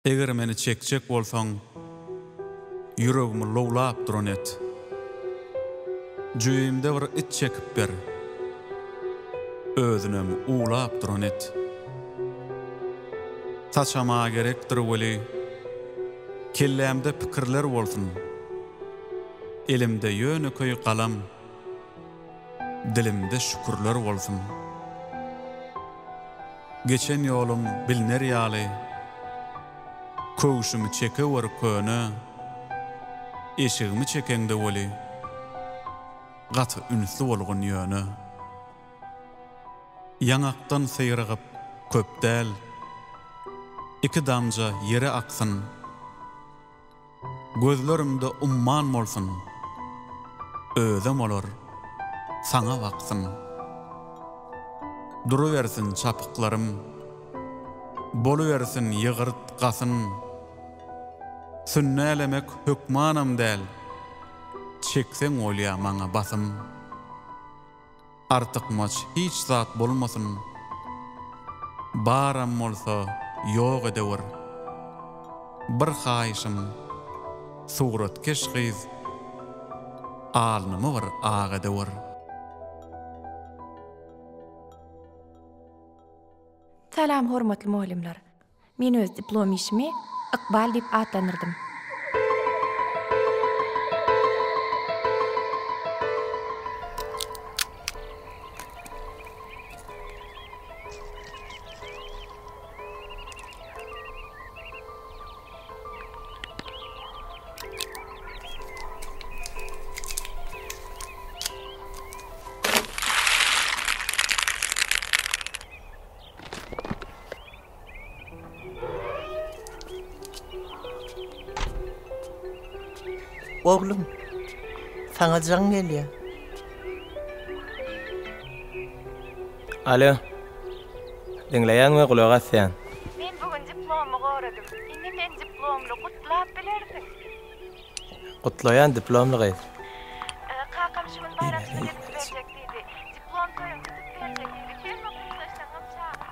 Eger meni çekjek bolsaň, ýüregimi lowlap duran et. Jübimde bir it çekip ber, özünem uwlap duran et. Saçam-a gerekdir weli, kellämde pikirler bolsun. Elimde ýönekeý galam, dilimde şükürler bolsun. Geçen ýolum bilner ýaly, Köwşümi çekewer köne, Eşigimi çekeňde weli, Gaty ünsli bolgun ýöne. Ýaňakdan syrygyp köp däl, Iki damja ýere aksyn. Gözlerimde umman bolsun, Özem olar saňa baksyn. Durubersin çapyklarym, Bolubersin ýygyrt gasyn. Sünnälemek hökmanam däl, Çekseň bolýa maňa basym. Artykmaç hiç zat bolmasyn. Baram bolsa ýok edewer. Bir haýyşym, suratkeş gyz, alnymy bir ak edewer. Salam hormatly mugallymlar. Men öz diplom işimi Ykbal diýip atlandyrdym. Oglum, saňa jaň gelýär. Alo. Diňleýän we gulak asýan. Men bu gün diplomymy goradym. Indi men diplomly, gutlap bilersiň. Gutlaýan diplomly gyz. Kakam şu gün baýramçylyk edip berjek diýdi. Diplom toýuny tutup berjek diýdi. Hemme kursdaşlaryňam çagyr.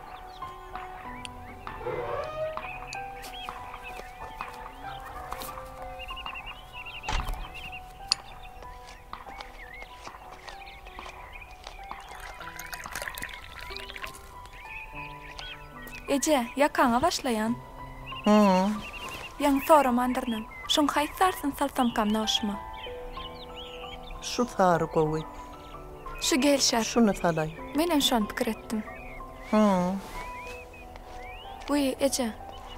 Eje, ýakaňa başlaýan. Hä. Ýaňy soramandyrynam. Şuň haýsy sarysyny salsamkam nagşyma? Şu sary gowy. Şu gelşer. Şuny salaý. Menem şony pikir etdim. Hä. Wiý, eje.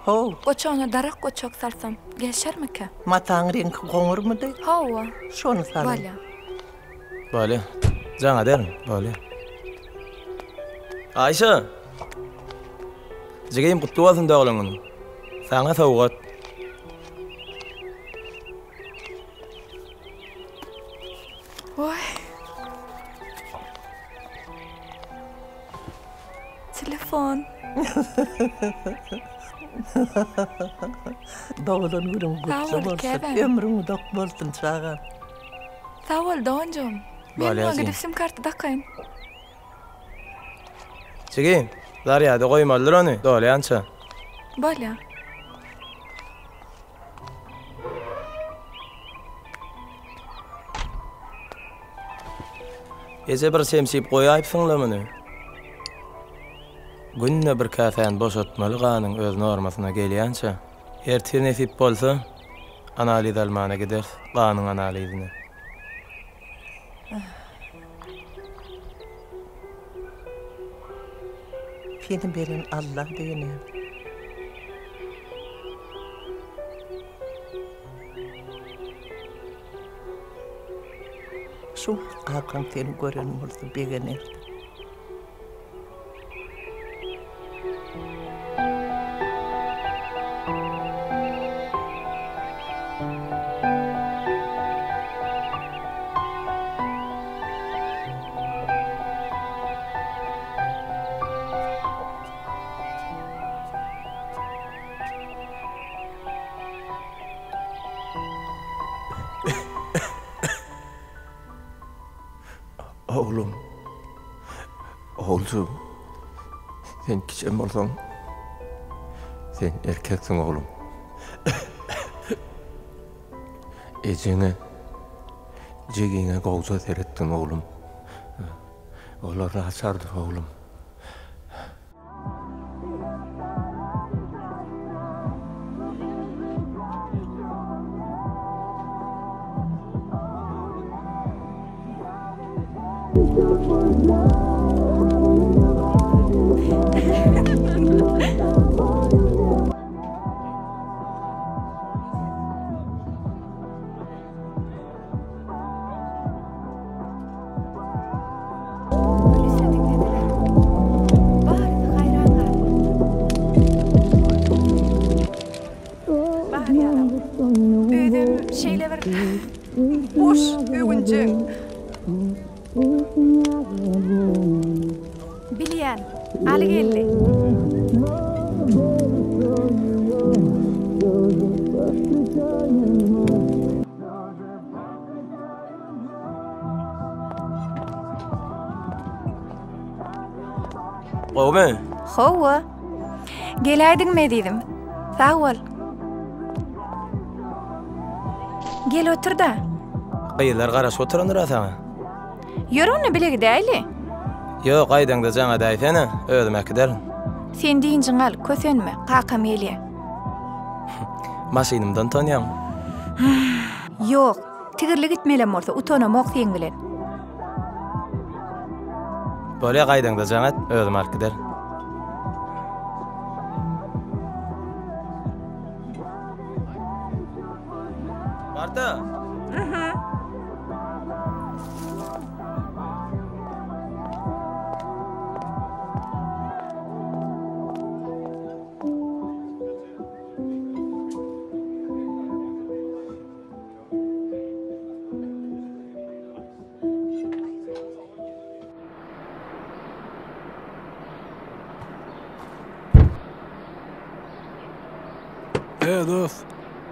How. Goçagyna darak goçak salsam, gelşermikä? Mataň reňki goňurmydy? Hawa. Şony salaý. Bolýa. Bolýa. Jaň ederin, bolýa. Aýşa! Jigim gutly bolsun doglan günüň. Saňa sowgat. Oý. Telefon. Doglan günüň gutly bolsun. Ömrüň uzak bolsun çagam. Sag bol doganjygym. Men muňa gidip sim karty dakaýyn. Jigim, zarýada goýmalydyr ony dolýança. Bolýa. Eje bir çemçip goýaýypsyň-la muny. Günde bir käsäni boşatmaly ganyň öz normasyna gelýänçä. Ertir nesip bolsa, analiz almana gideris, ganyň analizine. Seni beren Alla diýenä. Şu wagt kakaň seni gören bolsa begenerdi. Oglum, oguljygym, sen kiçem bolsaň, sen erkeksiň oglum. Ejeňe, jigiňe gowja seretdiň oglum. Olar naçardyr oglum. Özem şeýle bir boş, öwünjeň. Bilýän, Aly geldi. Gowumy? Hawa. Geläýdiňmi ezizim? Sag bol. Gel otur-da. Gyzlar garaşyp oturandyr-a saňa. Ýör onda bile gidäýli. Ýok, gaýdaňda jaň edäýsene, özüm äkiderin. Sen dynjyňy al, kösenme, kakam gelýä. Maşynymdan utanýaňmy? Ýok, tigirli gitmelem bolsa utanamok seň bilen. Bolýa, gaýdaňda jaň et, özüm alyp giderin. Marta! E, dost,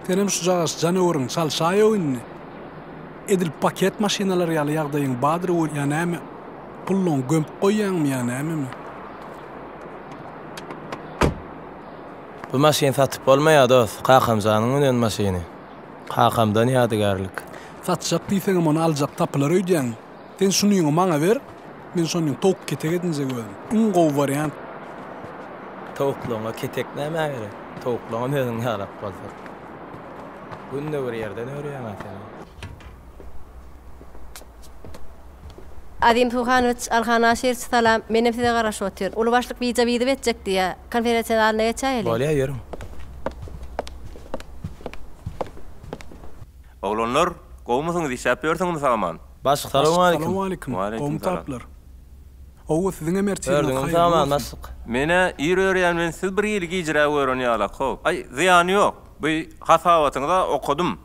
senem şujagaş janöwrüňi çalşaýow indi. Edil paket maşynalar ýaly ýagdaýyň bardyr welin ýa näme, pulluňy gömüp goýýaňmy ýa nämemi? Bu maşyn satyp bolmaýar dost, kakamjanyň münen maşyny. Kakamdan ýadygärlik. Satjak diýseňem ony aljak tapylar öýdýäň. Sen şunyňy maňa ber, men şonyň towuk ketek edinjek özüm. Iň gowy wariant. Towuklygyňa ketek nämä gerek? Towuklygyňam özüň ýalak bolsa. Günde bir ýerden örýäň-ä sen. Azim Suhanowiç, Alhan Aşyrowiç salam, menem size garaşyp otyryn. Uly başlyk wideo wizyw etjek diýýä. Konferensiýa zalyna geçäýeli. Bolýa ýörüň. Oglanlar, gowumysyňyz işläp ýörsüňizmi sag-aman? Başlyk salowmaleýkim. Salowmaleýkim. Waleýkim Gowmy salam. taplar? Howwa siziňem ertiriňiz Ördüňizmi haýyrly sag-aman bolsun. başlyk. Menä ir örýän men siz bir hili gijiräk ören ýalak how. Aý zyýany ýok. Bu hasabatyňyza okadym.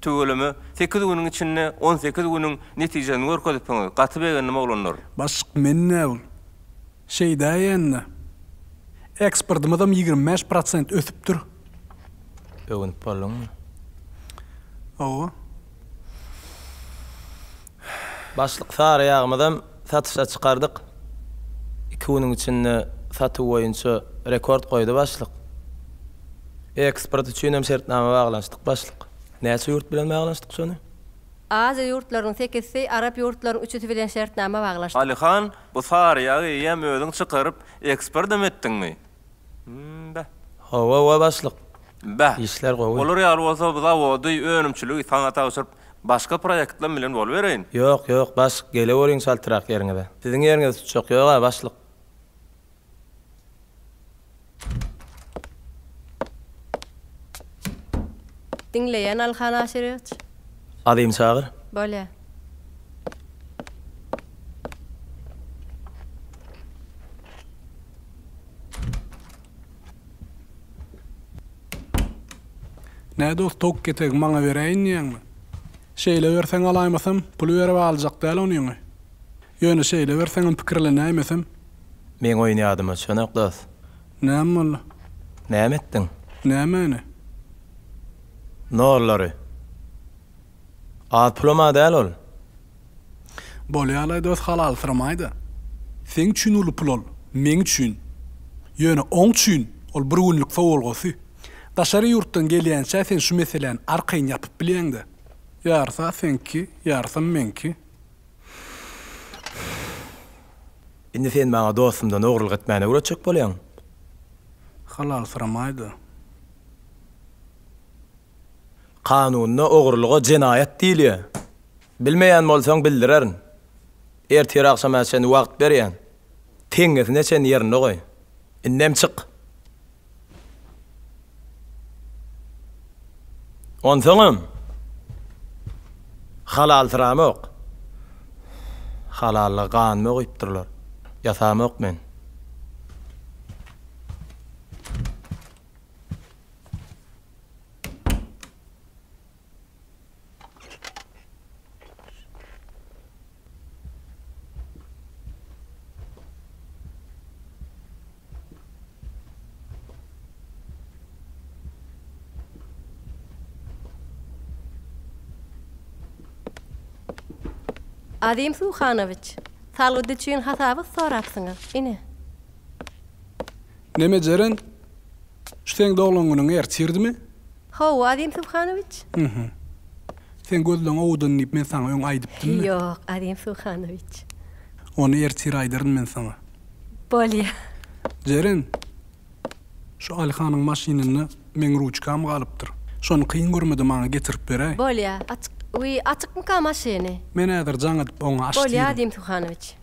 Tüweleme sekiz günüň içinde 18 günüň netijesini görkezipsiňiz. Gaty begendim oglanlar. Başlyk men nä ol. Şeýdäýende. Eksportymyzam 25 prosent ösüpdir. Öwünip bolduňmy? Hawa. Başlyk sary ýagymyzam satyşa çykardyk. Iki günüň içinde satuw boýunça rekord goýdy başlyk. Eksport üçinem şertnama baglanyşdyk başlyk. Näçe ýurt bilen baglanyşdyk şony? Aziýa ýurtlarynyň sekizisi, arap ýurtlarynyň üçüsi bilen şertnama baglaşdyk. Alyhan, bu sary ýagy eýýäm özüň çykaryp, eksportam etdiňmi? Beh. Hawa, hawa başlyk. Beh. Işler gowy. Olar ýaly bolsa bu zawody, önümçiligi saňa tabşyryp, başga proýektler bilen bolubereýin. Ýok, ýok, başlyk, geleweriň çaltrak ýeriňize. Siziň ýeriňizi tutjak ýog-a, başlyk. Diňleýän Alyhan Aşyrowiç. Azymy çagyr. Bolýa. Nä dost towuk ketegi maňa beräýin diýýäňmi? Şeýle berseň alaýmasam, pul berip aljak däl onyňy. Ýöne şeýle berseňem pikirlenäýmesem. Meň oýun ýadyma düşenok dost. Näme boldy? Näme etdiň? Nämäni? Nollary. Az pulam-a däl ol. Bolýalaý dost halalsyramaýda. Seň üçin uly pul ol, meň üçin. Ýöne oň üçin ol bir günlük sowalgasy. Daşary ýurtdan gelýänçä sen şu meseläni arkaýyn ýapyp bilýäň-dä. Ýarys-a seňki, ýarysam meňki. Indi sen maňa dostumdan ogurlyk etmäni öwretjek bolýaň. Halalsyramaý-da. Kanunda ogurlyga jenaýat diýilýär. Bilmeýän bolsaň bildirerin. Ertir agşama çenli wagt berýän. Teňňesine çenli ýerinde goý. Indem çyk. Onsoňam, halalsyramok. Halallygy ganyma guýupdyrlar. Ýasamok men. Azim Suhanowiç, salgyt üçin hasabat sorapsyňyz, ine. Neme Jeren, şu seň doglan günüň ertirdimi? Hawa, Azim Suhanowiç. Mhm. Seň gözleň owadan diýip men saňa öň aýdypdymmy? Ýok, Azim Suhanowiç. Ony ertir aýdaryn men saňa. Bolýa. Jeren, şu Alyhanyň maşynynda meň ruçkam galypdyr. Şony kyn görme-de maňa getirip beräý. Bolýa. Açyk, wiý, açykmyka maşyny? Men häzir jaň edip oňa aç Bolýa, diýerin. Azim Suhanowiç.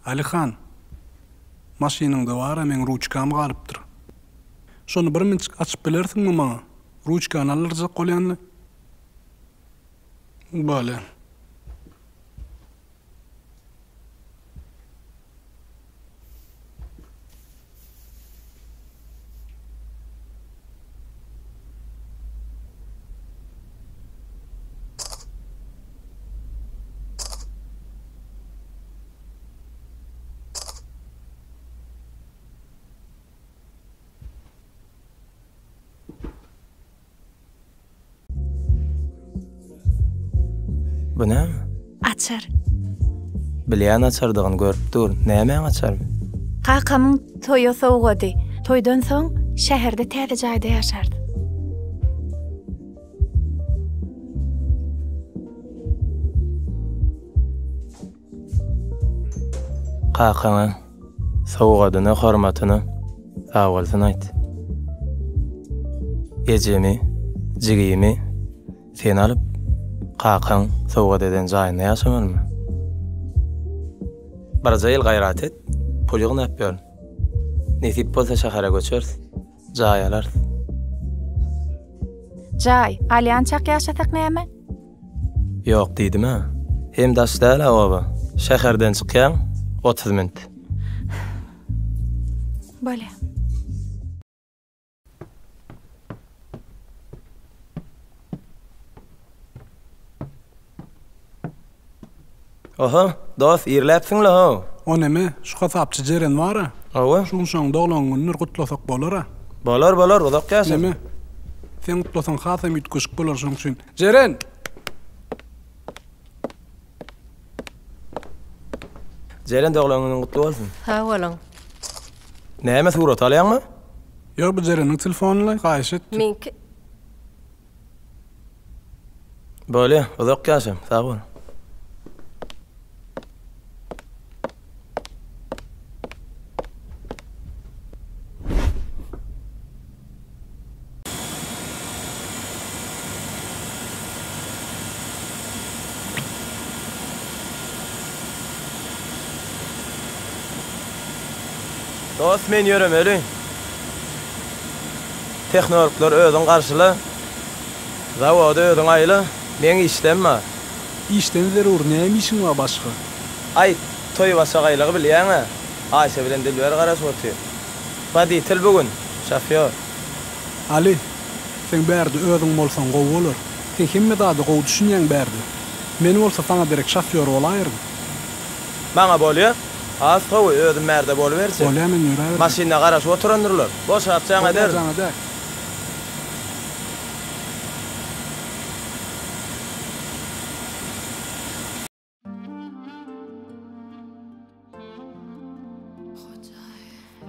Alyhan, maşynyňda bar-a meň ruçkam galypdyr. Şony bir minçik açyp bilersiňmi maňa? Ruçkany aldyrjak bolýan-la. Bolýa. Bu näme? Açar. Bilýän açardygyny görüp dur. Nämäň açary? Kakamyň toýa sowgady. Toýdan soň şäherde täze jaýda ýaşarys. Kakaňa sowgadyna hormatyna sagbolsun aýt. Ejemi, jigimi seni alyp kakaň sowgat eden jaýynda ýaşamalymy? Birje ýyl gaýrat et, pul ýygnap ýör. Nesip bolsa şähere göçeris, jaý alarys. Jaý alýançak ýaşasak näme? Ýok diýdim-ä. Hem daş däl-ä oba. Şäherden çykýaň, 30 minut. Bolýa. Oho, dost, irläpsiň-le how. O neme, şu hasapçy Jeren bar-a. Hawa. Şu gün şoň doglan günüdir, gutlasak bolar-a. Bolar, bolar, uzak ýaşasyn. Neme, sen gutlasaň hasam üýtgeşik bolar şoň üçin. Jeren! Jeren doglan günüň gutly bolsun. Sag boluň. Näme surat alýaňmy? Ýok bu Jereniň telefonyny haýyş etdi. Meňki. Bolýa, uzak ýaşa, sag bol. Dost men ýöremeli. Tehnologlary özüň garşyla. Zawody özüň aýla. Meň işlem bar. Işden zerur näme işiň bar başga? Aý, toý başagaýlygy bilýäň-ä. Aýşe bilen Dilber garaşyp otyr. Woditel bu gün, şofýor. Aly, seň bärde özüň bolsaň gowy bolar. Sen hemme zada gowy düşünýäň bärde. Men bolsa saňa derek şofýor bolaýaryn. Maňa bolýa. Has gowy, özüm bärde boluberjek. Bolýa, men ýöräberjek. Maşynda garaşyp oturandyrlar. Boşap jaň ederin. Bolýa, jaň edäý.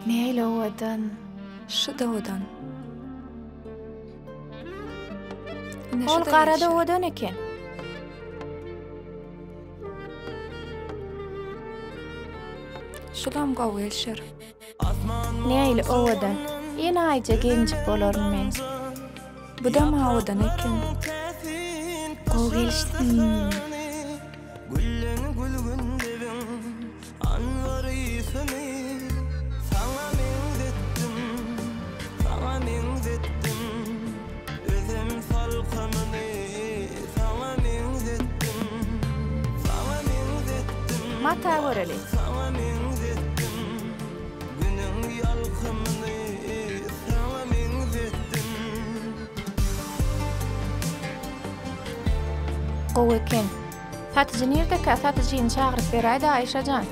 Nähili owadan. Şu-da owadan. Ine Ol şu-da gara-da gelişer. owadan eken. Şulam gowy gelişer. Nähili owadan. Enaýyja gelinjik bolaryn men. Budam owadan eken. Gowy gelişdi. Mata göreli. Gowy eken. Satyjy nirdekä satyjyny çagyryp beräýdä Aýşa jan.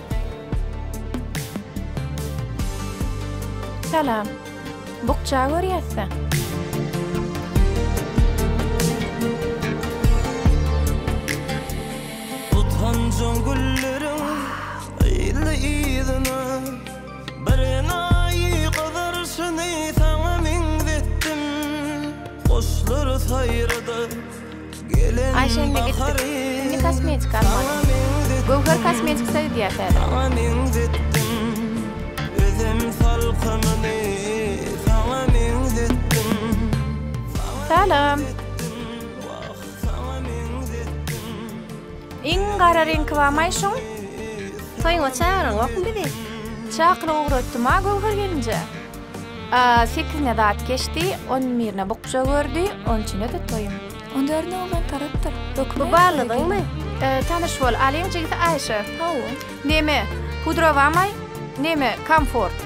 Salam. Bukja görýäsdä. Utanjaň gülleriň yzly-yzyna Bir enaýy gyzaryşyny saňa meňzetdim Guşlar saýrady gelen Aýşe indi gitdik. bahary Indi kosmetika almaly. Saňa meňzetdim Göwher kosmetiksa gidýäs häzir. Saňa meňzetdim Özem salkymyny saňa meňzetdim Salam. Iň gara reňki barmaý şuň? Toýuňa çagyraňokmy bizi? Çakylyk ugratdym-a Göwher gelinje. A, sekizine zat geçdi, on birine bukja gördi, on üçüne-de toýum. On dördüne oglan tarapdyr. Bu barlydyňmy? E, tanyş bol, Alyň jigisi Aýşe. Hawa. Neme, pudra barmaý? Neme, komfort.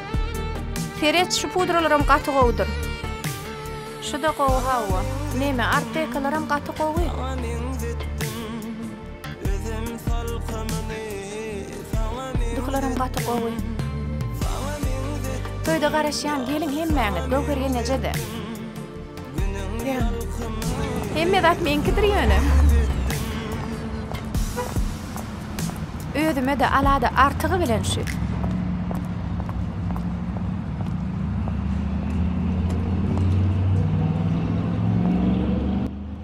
Seret, şu pudralaram gaty gowudyr. Şu-da gowy hawa. Neme, artekalaram gaty gowy. Duhularam gaty gowy. Toýda garaşýan, geliň hemmäňiz, Göwher gelneje-de. Hemme zat meňkidir ýöne. Özüme-de alada artygy bilen şu.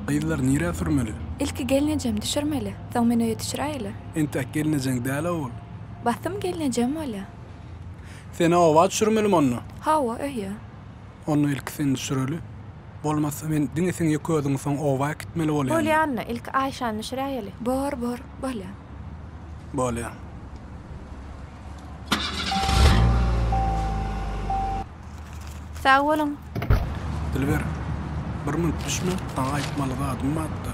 Gyzlar nirä sürmeli? Ilki gelnejemi düşürmeli, soň meni öýe düşüräýeli. Entäk gelnejeň däl-ä ol. Basym gelnejem bolýa. Seni oba düşürmelimi onda? Hawa, öýe. Onda ilki seni düşüreli. Bolmasa men diňe seň ýeke özüňi soň oba äkitmeli bolýan. Bolýa-onda, ilki Aýşany düşüräýeli. Bor, bor, bolýa. Bolýa. Sag boluň. Dilber, bir minut düşme, saňa aýtmaly zadym bardy.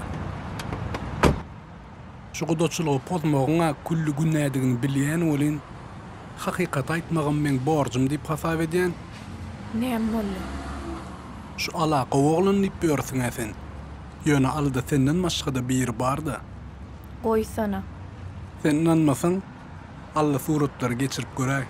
Şu gudaçylygy pozmagyň-a külli günädigini bilýän welin, hakykaty aýtmagam meň borjum diýip hasap edýän. Näme boldy? Şu Ala gowy oglan diýip ýörsüň-ä sen. Ýöne Alyda senden başga-da biri bar-da. Goýsana. Sen ynanmasaň, Alla suratlary geçirip göräý.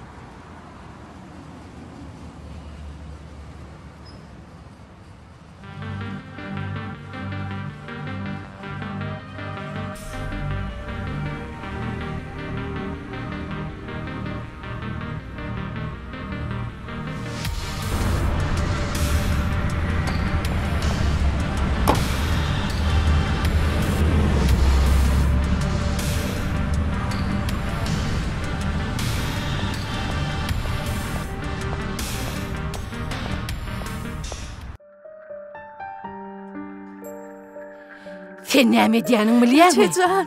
Sen näme edýäniňi bilýäňmi? Ejejan.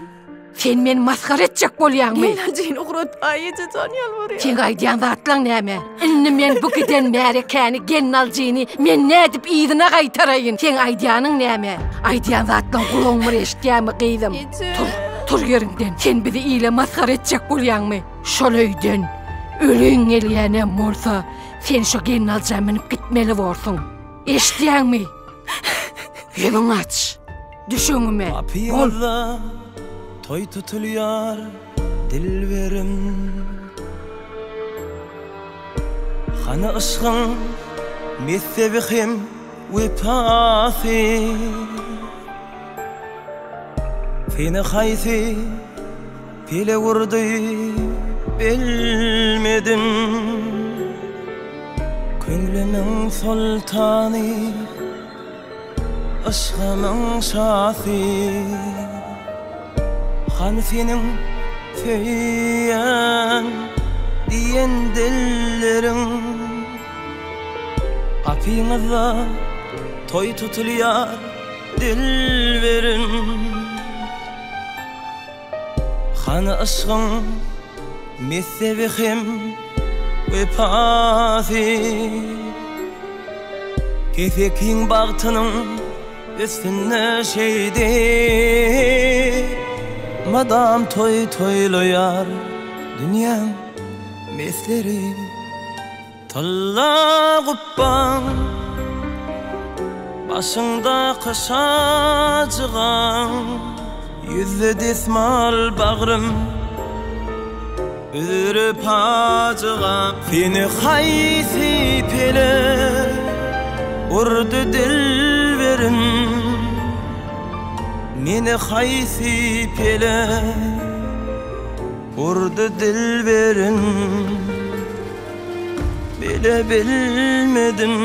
Sen meni masgara etjek bolýaňmy? Gelnajyny ugrat, aý ejejan ýalbarýan. Seň aýdýan zatlaň näme? Indi men bu giden märekäni, gelnaljyny men nädip yzyna gaýtaraýyn? Seň aýdýanyň näme? Aýdýan zatlaň gulagyň bir eşitýämi gyzym? Eje. Tur, tur ýeriňden. Sen bizi ile masgara etjek bolýaňmy? Şol öýden öleýin gelýänem bolsa, sen şo gelnalja münüp gitmeli borsuň. Eşidýäňmi? Ýüzüňi aç. Düş öňüme. Bol. Gapyňyzda toý tutulýar dilberim. Hany yşgyň messebi hem wepasy. Seni haýsy pele urdy bilmedim. Köňlümiň soltany, yşgymyň şasy. Hany seniň söýýän diýen dilleriň? Gapyňyzda toý tutulýar dilberim. Hany yşgyň mezhebi hem wepasy? Kesekiň bagtynyň üstünde şeýdip Mydam toý toýlaýar dünýäň mesleri. Tylla gupbaň, başyňdaky şajygaň, Ýüzde desmal bagrym, üzre pajyga. Seni haýsy pelek urdy dilberim, Meni haýsy pelek urdy dilberim. Bile bilmedim,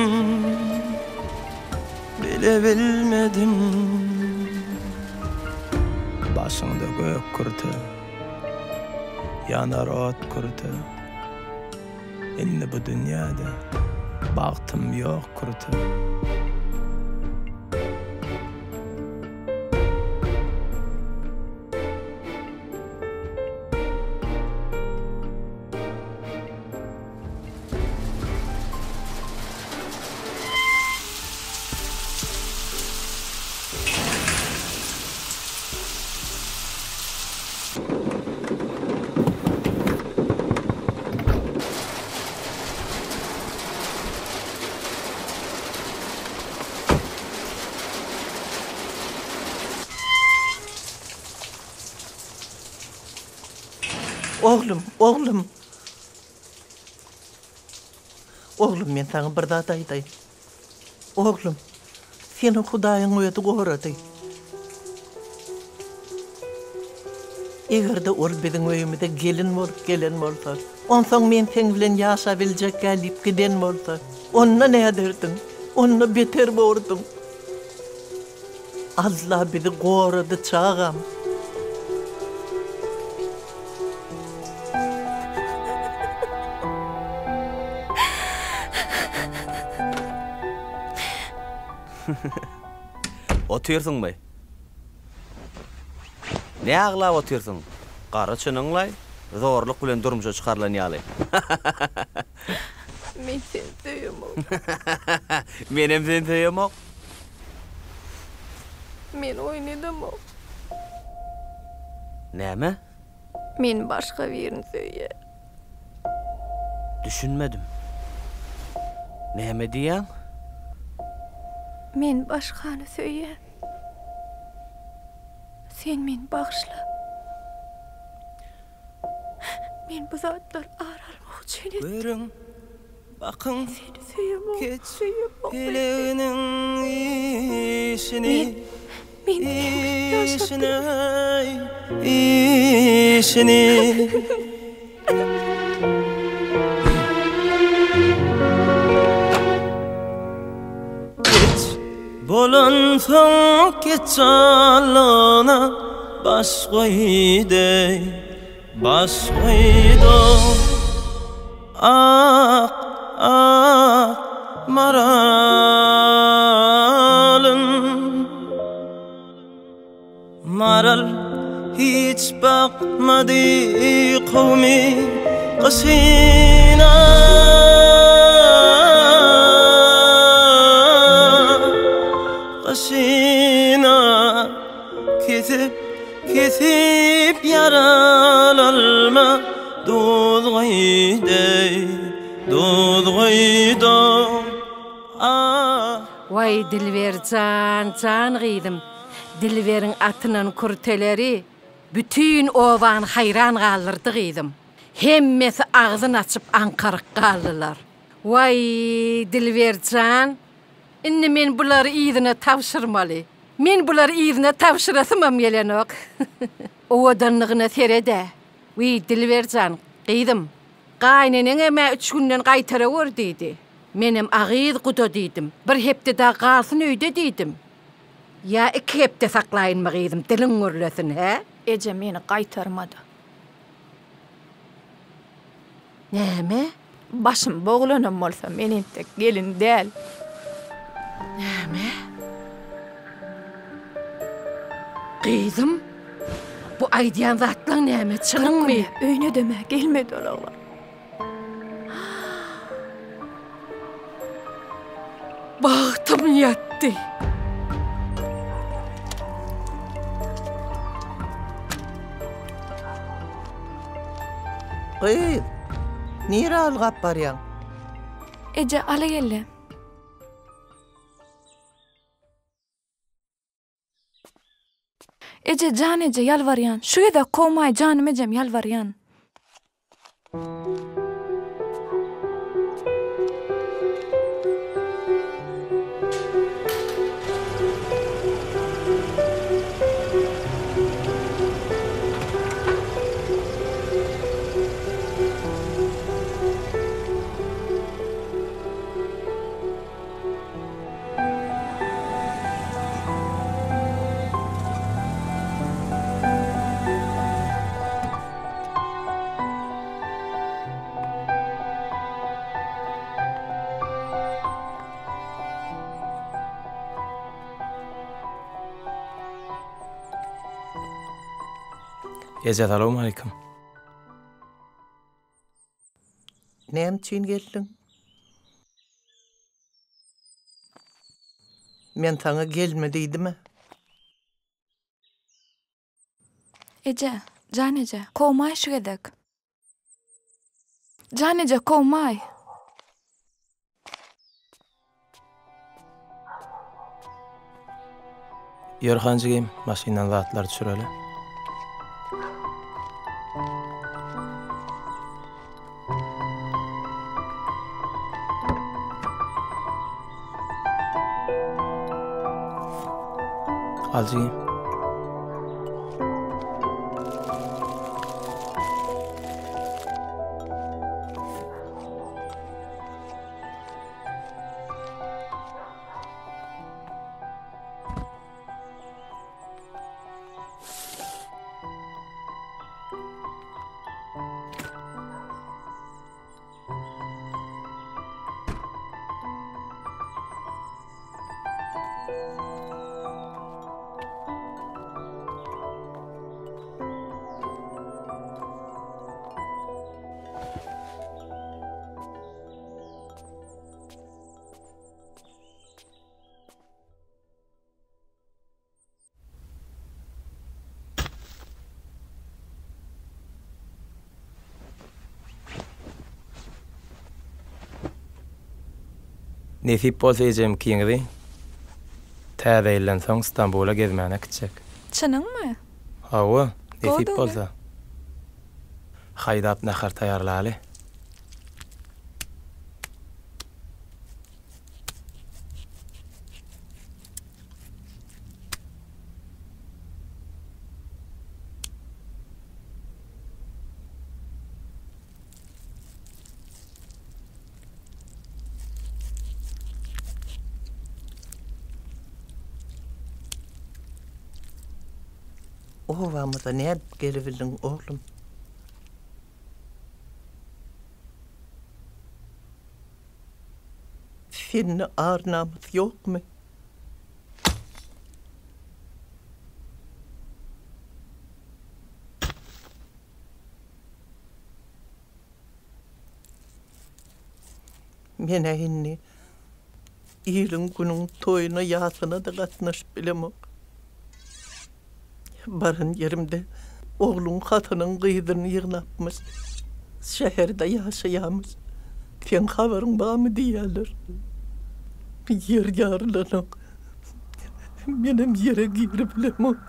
bile bilmedim. Başyňda gök kürte, ýanar ot kürte. Indi bu dünýäde bagtym ýok kürte. Oglum, oglum. Oglum, men saňa bir zat aýdaýyn. Oglum, seni Hudaýyň özi gorady. Eger-de ol biziň öýümize gelin bolup gelen bolsa, onsoň men seň bilen ýaşabiljekgä diýip giden bolsa, onda näderdiň? Onda beter borduň. Alla bizi gorady çagam. Otyrsyňmy? Ne aglap otyrsyň? Gara çynyňlaý, zorluk bilen durmuşa çykarylan ýaly. Men seni söýemok. Menem seni söýemok. Men oýun edemok. Näme? Men başga birini söýýän. Düşünmedim. Näme diýýäň? Men başgany söýýän. Sen meni bagyşla. Men bu zatlary ar almak üçin etdim. Görüň, bakyň, Seni söýemok, keç söýemok men seni. peleginiň işini, Men, men seň bilen ýaşap işini, bilmen. işini. Keç bolansoň keçjallygyna baş goýdy, baş goýdy. Ak, ak maralym. Maral hiç bakmady kowmy gyşyna. Gyşyna kesip kesip ýaralanma duz goýdy duz goýdy ah. Waý Dilber jan jan gyzym Dilberiň atynan kürteleri bütin obany haýran galdyrdy gyzym. Hemmesi agzyn açyp aňkaryk galdylar. Waý, Dilber jan, indi men bulary yzyna tabşyrmaly. Men bulary yzyna tabşyrasymam gelenok. Owadanlygyna sered-ä. Wiý, Dilber jan, gyzym, gaýyneneňem-ä üç günden gaýtarawor diýdi. Menem agyz guda diýdim. Bir hepde dagy galsyn öýde diýdim. Ýa iki hepde saklaýynmy gyzym, diliň gürlesin, hä? Eje meni gaýtarmady. Näme? Başym boglanam bolsa men entek gelin däl. Näme? Gyzym, bu aýdýan zatlaň näme, çynyňmy? Öýüne-de-mä gelmedi ol oglan. Bagtym ýatdy. Gyz, nirä ylgap barýaň? Eje, ala geldi. Eje jan eje ýalbarýan şu gezek kowmaý janym ejem ýalbarýan. Eje salowmaleýkim. Näme üçin geldiň? Men saňa gelme diýdim-ä. Eje, jan eje, kowmaý şu gezek. Jan eje, kowmaý. Ýör han jigim, maşyndan zatlary düşüreli. Al jigim. Nesip bolsa ejem ikiňizi Täze ýyldan soň Stambula gezmäne äkitjek. Çynyňmy? Hawa, nesip bolsa. Haýdap nahar taýýarlaly. Obamyza nädip gelibildiň, oglum? Sende ar-namys ýokmy? Men-ä indi iliň-günüň toýuna, ýasyna-da gatnaşyp bilemok. Baran ýerimde ogluň hatynyň gyzyny ýygnapmyş, şäherde ýaşaýamyş, seň habaryň barmy diýýärler. Ýer ýarylanok. Menem ýere giribilemok.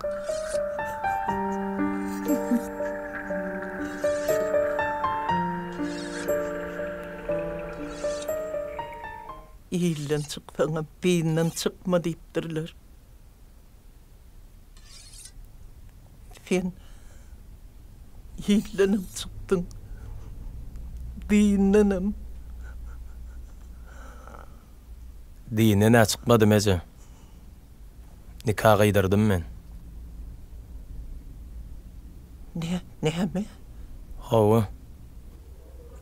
Ilden çyksaňam, dinden çykma diýipdirler. Sen ildenem çykdyň, dindenem. Dinden-ä çykmadym eje. Nika gyýdyrdym men. Ne, näme? Hawa.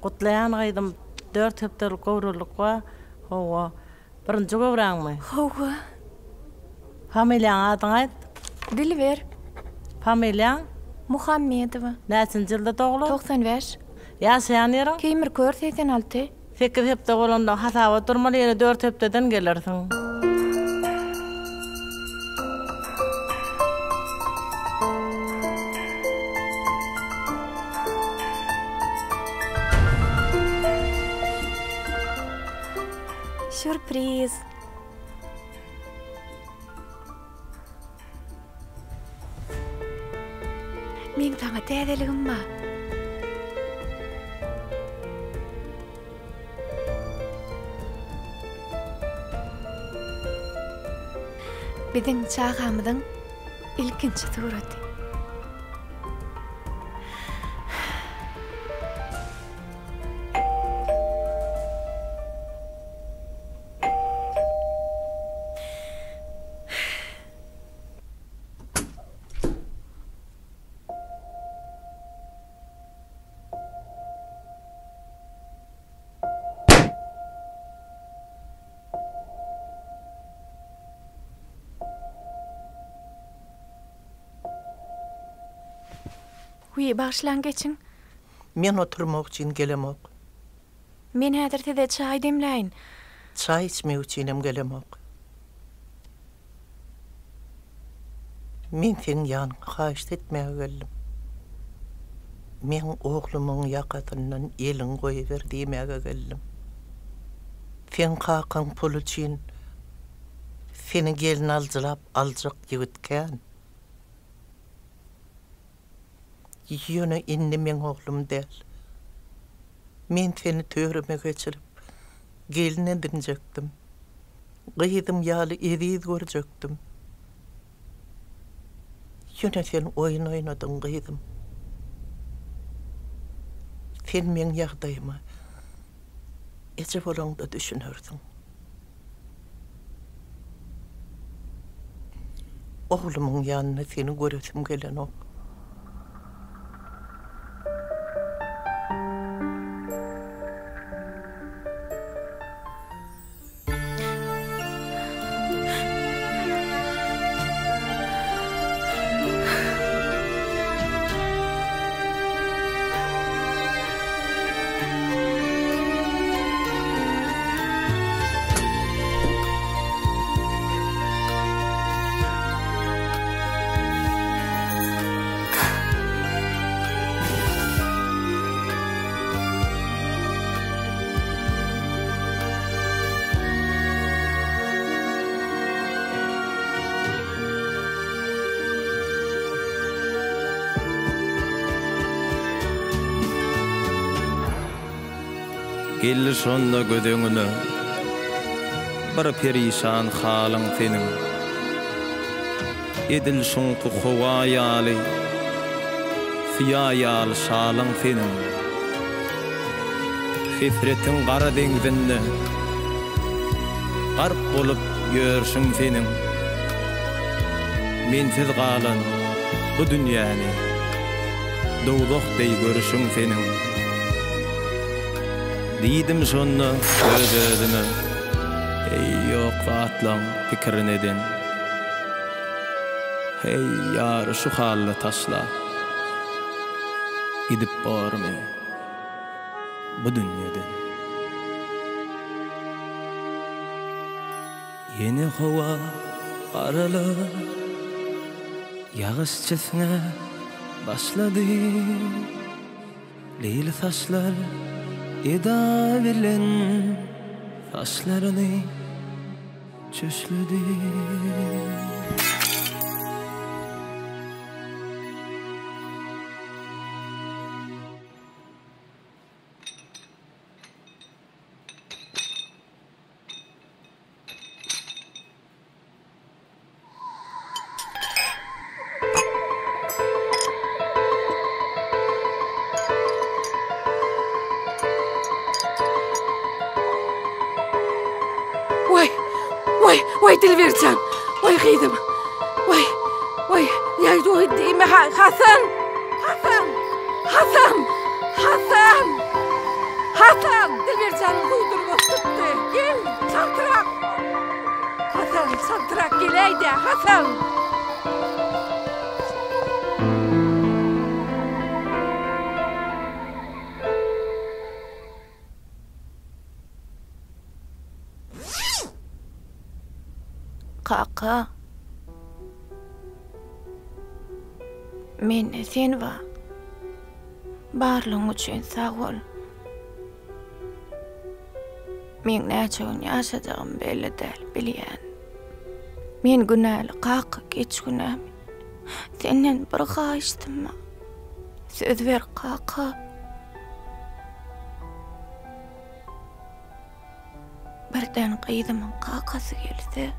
Gutlaýan gyzym, dört hepdelik göwrelilik bar. Hawa. Birinji göwräňmi? Hawa. Familiýaň adyňy aýt. Dilber. Familiýaň? Muhammedowa. Näçinji ýylda doglan? 95. Ýaşaýan ýeriň? Keýmirkör 86. Sekiz hepde bolanda hasaba durmaly ýene dört hepdeden gelersiň. Sýurpriz. Meň saňa täzeligim bar. Biziň çagamyzyň ilkinji suraty. Wiý, bagyşlaň geçiň. Men oturmak üçin gelemok. Men häzir size çaý demläýin. Çaý içmek üçinem gelemok. Men seň ýanyňa haýyşt etmäge geldim. Meň oglumyň ýakasyndan eliňi goýber diýmäge geldim. Seň kakaň pul üçin seni gelinaljylap aljak ýigit kän. Ýöne indi meň oglum däl. Men seni törüme geçirip, gelin edinjekdim. Gyzym ýaly eziz görjekdim. Ýöne sen oýun oýnadyň, gyzym. Sen meň ýagdaýyma eje bolaňda düşünersiň. Oglumyň ýanynda seni göresim gelenok. Geldi şonda göz öňüme bir perişan halyň seniň. Edil şuňky howa ýaly, syýa ýaly şalyň seniň. Hesretiň gara deňzinde gark bolup ýörşüň seniň. Mensiz galan bu dünýäni dowzah deý görüşiň seniň. Diýdim şonda öz-özüme, Eý, ýok zatlaň pikirini eden. Heý, ýary şu halda taşlap gidip bormy bu dünýeden. Ýene howa garalyp, ýagyş çisňäp başlady. Leýli saçlar eda bilen saçlaryny çöşledi. Waý! Waý Dilberjan. Waý gyzym. Waý. Waý. Ýa waý diýme Hasan. Hasan. Hasan. Hasan. Hasan. Dilberjanyň suwdurmasy tutdy. Gel, çaltrak. Hasan, çaltrak geläý-dä, Hasan. Kaka. Mende sen bar. Barlygyň üçin sag bol. Meň näçe gün ýaşajagym belli däl, bilýän. Men günäli kaka, geç günämi. Senden bir haýyştym bar. Söz ber kaka. Birden gyzymyň kakasy gelse,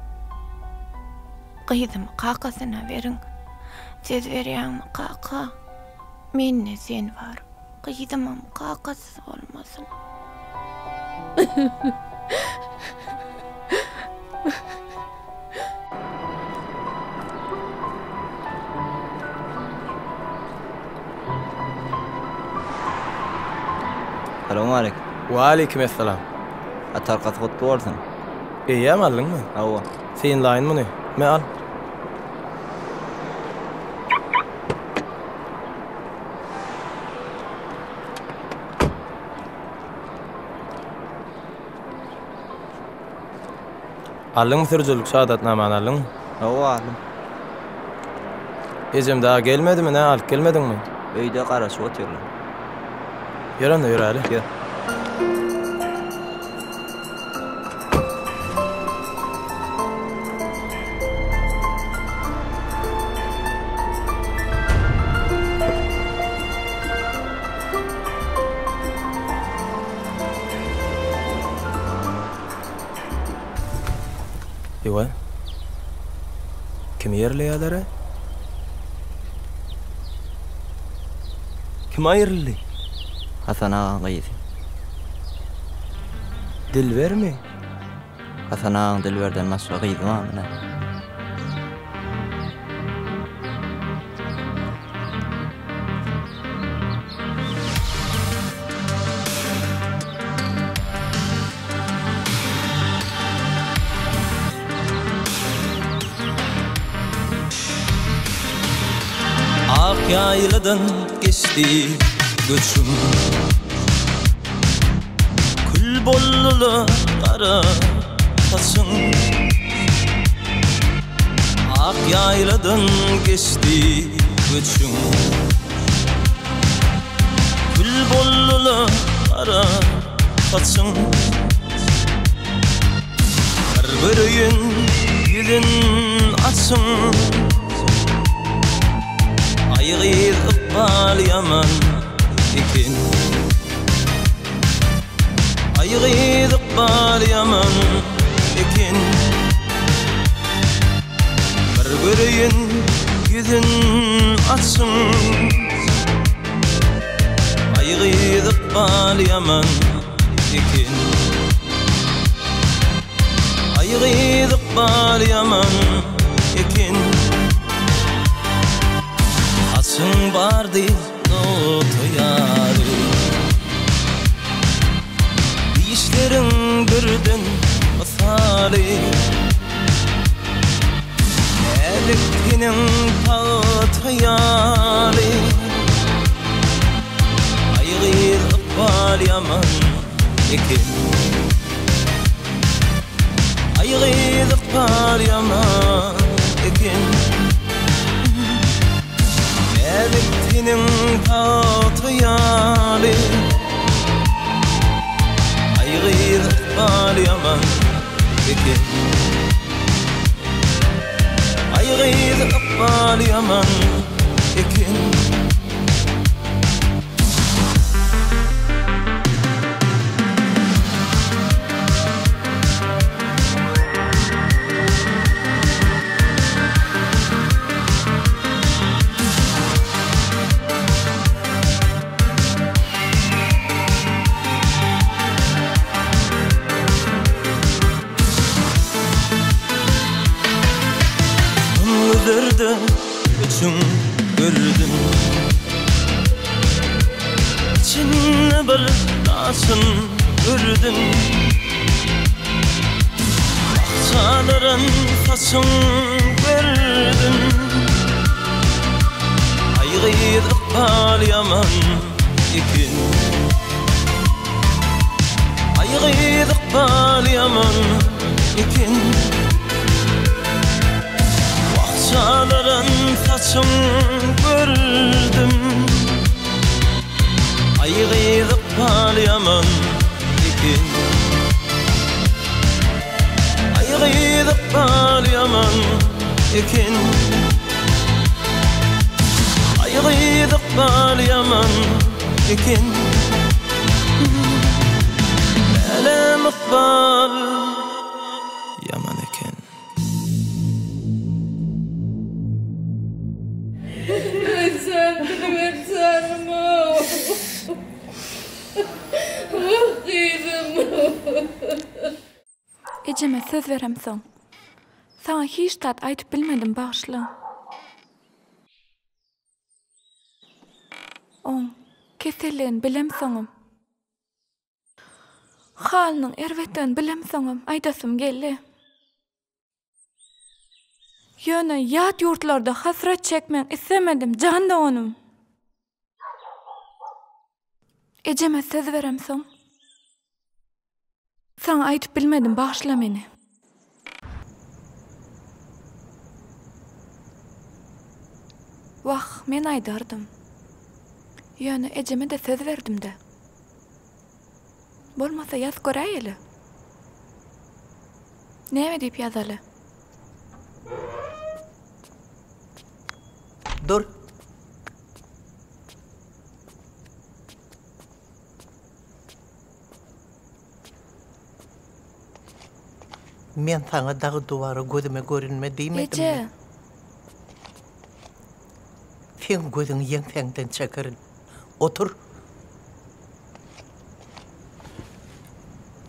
gyzymy kakasyna beriň. Söz berýäňmi kaka? Mende sen bar. Gyzymam kakasyz bolmasyn. Salowmaleýkim. Waleýkim essalam. At arkasy gutly bolsun. Eýýäm aldyňmy? Hawa. Synlaýyn muny. Me al. Aldyňmy sürüjilik şahadatnamany aldyňmy? Hawa aldym. Ejem dagy gelmedimi nä alyp gelmediňmi? Öýde garaşyp otyrlar. Ýör onda ýöräli. Ýör. Ewa. Kimi ýerleýärler-ä? Kim aýryldy? Hasan agaň gyzy. Dilbermi? Hasan agaň Dilberden başga gyzy barmy nä? Ak ýaýladan geçdi göçüm. Kül boldy-la gara saçyň. Ak ýaýladan geçdi göçüň. Kül boldy-la gara saçyň. Bir göreýin ýüzün açyň. Aý gyz ykbal ýaman eken. Aý gyz ykbal ýaman eken. Bir göreýin ýüzün açyň. Aý gyz ykbal ýaman eken. Aý gyz ykbal ýaman eken. Saçyň bardy nogta ýaly. Dişleriň birden mysaly. Näzik teniň pagta ýaly. Aý gyz ykbal ýaman eken. Aý gyz ykbal ýaman eken. Näzik teniň pagta ýaly. Aý gyz ykbal ýaman eken. Aý gyz ykbal ýaman eken. bir laçyn gördüm. Wah çalaran saçyň gördüm. Aý gyz ykbal ýaman eken. Aý gyz ykbal ýaman eken. Wah çalaran saçyň gördüm. Aý gyz ykbal ýaman eken. Aý gyz ykbal ýaman eken. Aý gyz ykbal ýaman eken. Älem ykbal ýaman eken. Ejeme söz beremsoň, saňa hiç zat aýdyp bilmedim, bagyşla. Oň keselligini bilemsoňam. Halynyň erbetdigini bilemsoňam aýdasym geldi. Ýöne ýat ýurtlarda hasrat çekmegiňi islemedim, jan doganym. Ejeme söz beremsoň, saňa aýdyp bilmedim, bagyşla meni. Wah, men aýdardym. Ýöne ejeme-de söz berdim-dä. Bolmasa ýaz göräýeli. Näme diýip ýazaly? Dur. Men saňa dagy-duwara gözüme görünme diýmedimmi? Eje! Seň gözüňi ýeňsäňden çekerin. Otur.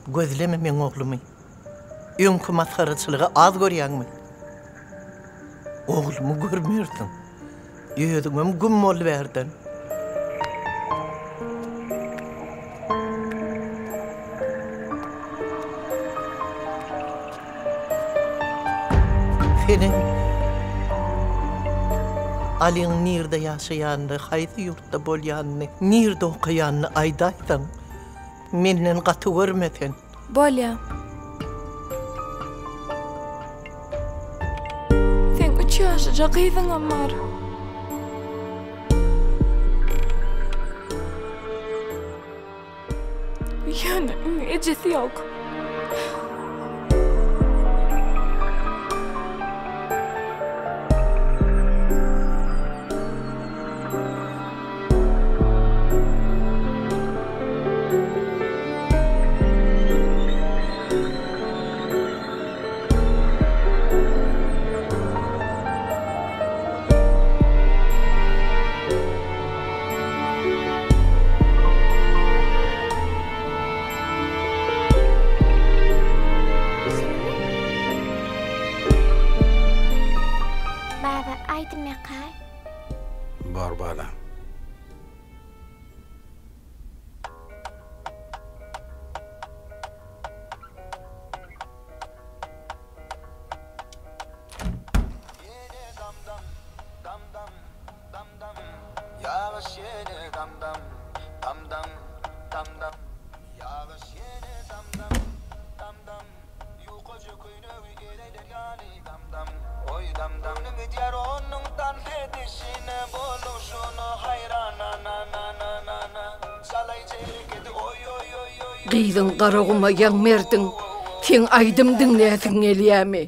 Gözleme meň oglumy. Öňki masgaraçylygy az görýäňmi? Oglumy görmersiň. Özüňem güm bol bärden. Senem Alyň nirde ýaşaýanyny, haýsy ýurtda bolýanyny, nirde okaýanyny aýdaýsaň, menden gaty görme sen. Bolýa. Seň üç ýaşlyja gyzyňam bar. Ýöne ejesi ýok. Baba aýdym ýakaý. Bor balam. Gyzyň Garaguma ýaň berdiň, seň aýdym diňläsiň gelýämi?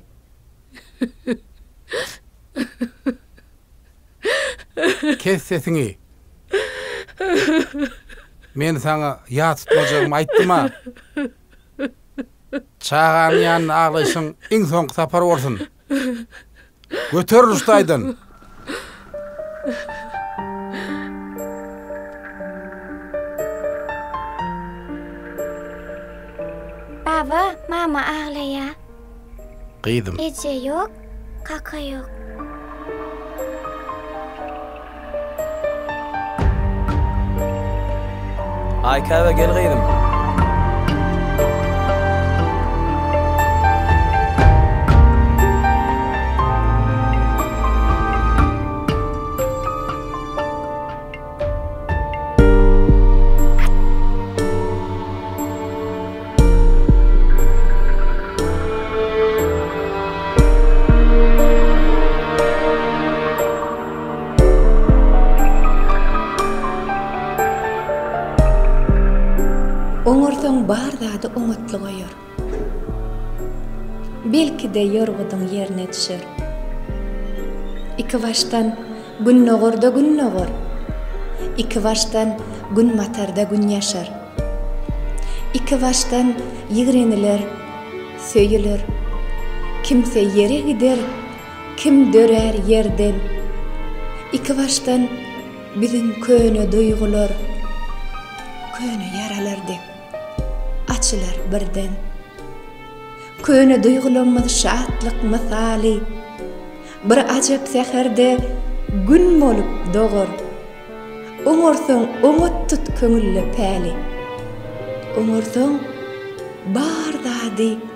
Kes sesiňi! Men saňa ýat tutmajagymy aýtdym-a! Çaganyň ýanynda aglaýşyň iň soňky sapar bolsun! Göteril şu taýdan! Baba, mama aglaýa. Gyzym. Eje ýok, kaka ýok. Aýkäbe gel gyzym. Oňarsaň bar zady oňatlyga ýor. Belki-de ýorgudyň ýerine düşer. Ikibaşdan gündogarda gün dogar, Ikibaşdan günbatarda gün ýaşar. Ikibaşdan ýigreniler, söýüler. Kimse ýere gider, Kim dörär ýerden? Ikibaşdan biziň köne duýgular, Köne ýaralar dek açylar birden. Köne duýgularmyz şatlyk mysaly, Bir ajap säherde Gün bolup dogar. Oňarsaň oňat tut köňülle päli. Oňarsaň bar zady.